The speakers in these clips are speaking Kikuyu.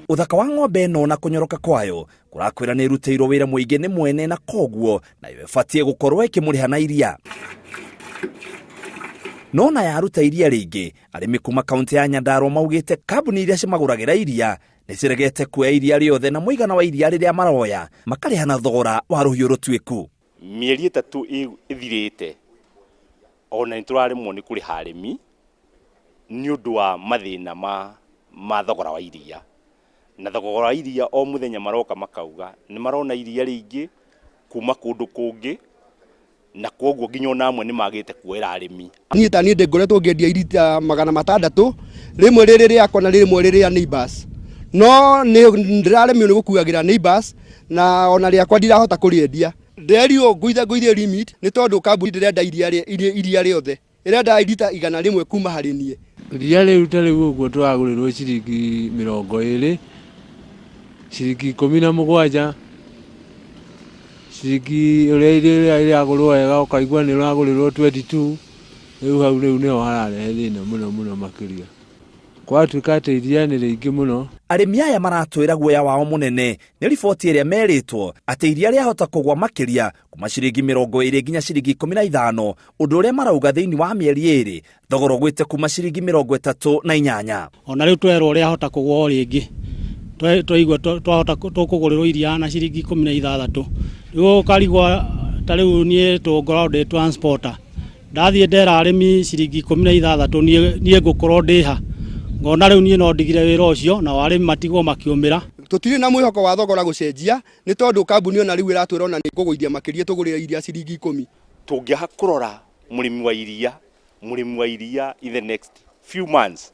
Ũthaka wa ng'ombe ĩno na kũnyoroka kwayo kũrakwĩra nĩ ĩrutĩirwo wĩra mũingĩ nĩ mwene na koguo nayo ĩbatiĩ gũkorwo ĩkĩmũrĩha na iria. No na yaruta iria rĩingĩ, arĩmi kuma kaunti ya Nyandarua maugĩte kambuni iria cimagũragĩra iria nĩ ciregete kuoya iria rĩothe na mũigana wa iria rĩrĩa maroya makarĩha na thogora wa rũhiũ rũtuĩku. Mĩeri 3 ĩthirĩte ona nĩ tũraremwo nĩ kũrĩha arĩmi nĩ ũndũ wa mathĩna ma thogora wa iria. Na thogora wa iria o mũthenya maroka makauga nĩ marona iria rĩingĩ kuma kũndũ kũngĩ, na kwoguo nginya ona amwe nĩ magĩte kuoera arĩmi. Niĩ ta niĩ ndĩ ngoretwo ngĩendia irita 600, rĩmwe rĩrĩ rĩakwa na rĩmwe rĩrĩ rĩa neighbors, no nĩ ndĩraremio nĩ gũkuagĩra neighbors na ona rĩakwa ndirahota kũrĩendia. Nderirwo ngũithe ngũithie limit nĩ tondũ kambuni ndĩrenda iria rĩothe, ĩrenda irita 100 kuma harĩ niĩ. Iria rĩu ta rĩu ũguo tũragũrĩrwo ciringi 20, ciringi 17, ciringi ũrĩa iria ĩragũrwo wega ũkaigua nĩ ũragũrĩrwo 22, rĩu hau rĩu nĩho hararehe thĩna mũno mũno makĩria. Kwatuĩka atĩ iria nĩ rĩingĩ mũno. Arĩmi aya maratwĩra guoya wao mũnene nĩ riboti ĩrĩa merĩtwo atĩ iria rĩahota kũgwa makĩria kuma ciringi 20 nginya ciringi 15, ũndũ ũrĩa marauga thĩinĩ wa mĩeri 2 thogora ũgwĩte kuma ciringi 38. Ona rĩu twerwo rĩahota kũgwa o rĩngĩ, twaigua twahota tũkũgũrĩrwo iria na ciringi 16. Rĩu ũkarigwo ta rĩu niĩ tũngoragwo ndĩ transporter, ndathiĩ ndera arĩmi ciringi 16 niĩ ngũkorwo ndĩ ha? Ngona rĩu niĩ no ndigire wĩra ũcio nao arĩmi matigwo makĩũmĩra. Tũtirĩ na mwĩhoko wa thogora gũcenjia nĩ tondũ kambuni ona rĩu ĩratwĩra ona nĩ ĩkũgũithia makĩria tũgũrĩre iria ciringi 10. Tũngĩaga kũrora mũrĩmi wa iria, mũrĩmi wa iria in the next few months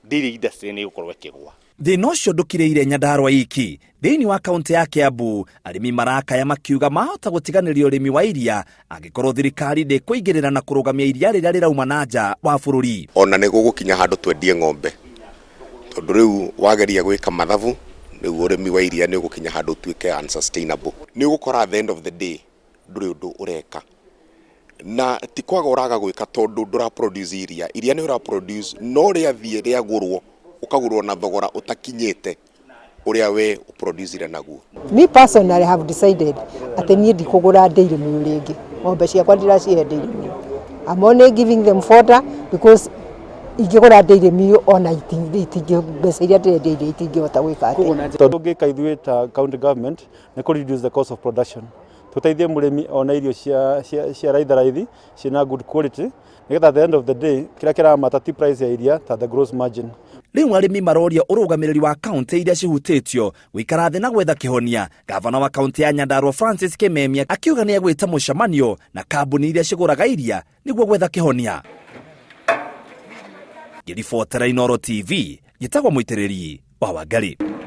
dairy industry nĩ ĩgũkorwo ĩkĩgwa. Thĩna ũcio ndũkirĩire Nyandarua iki. Thĩinĩ wa kaunti ya Kiambu, arĩmi marakaya makiuga mahota gũtiganĩria ũrĩmi wa iria angĩkorwo thirikari ndĩkũingĩrĩra na kũrũgamia iria rĩrĩa rĩrauma na nja wa bũrũri. Ona nĩ gũgũkinya handũ twendie ng'ombe, tondũ rĩu wageria gwĩka mathabu, rĩu ũrĩmi wa iria nĩ ũgũkinya handũ ũtuĩke unsustainable. Nĩ ũgũkora at the end of the day ndũrĩ ũndũ ũreka. Na ti kwaga ũraga gwĩka tondũ ndũra produce iria, iria nĩ ũra produce no rĩathiĩ rĩagũrwo, ũkagũrwo na thogora ũtakinyĩte ũrĩa we ũ produce ire naguo. Me personally have decided atĩ niĩ ndikũgũra dairy meal rĩngĩ, ng'ombe ciakwa ndiracihe dairy meal. I'm only giving them fodder because ingĩgũra dairy meal ona itingĩ, mbeca iria ndĩrendia iria itingĩhota gwĩka atĩa. Tondũ tũngĩka ithuĩ ta county government nĩ kũ reduce the cost of production, tũteithie mũrĩmi one irio cia raithi raithi ciĩna good quality, nĩgetha at the end of the day kĩrĩa kĩramata ti price ya iria ta the gross margin. Rĩu arĩmi maroria ũrũgamĩrĩri wa kaunti iria cihutĩtio gũikara thĩ na gwetha kĩhonia. Gavana wa kaunti ya Nyandarua Francis Kimemia akiuga nĩ egwĩta mũcemanio na kambuni iria cigũraga iria nĩguo gwetha kĩhonia. Ngĩribotera Inooro TV, njĩtagwo Mũitĩrĩri wa Wangarĩ.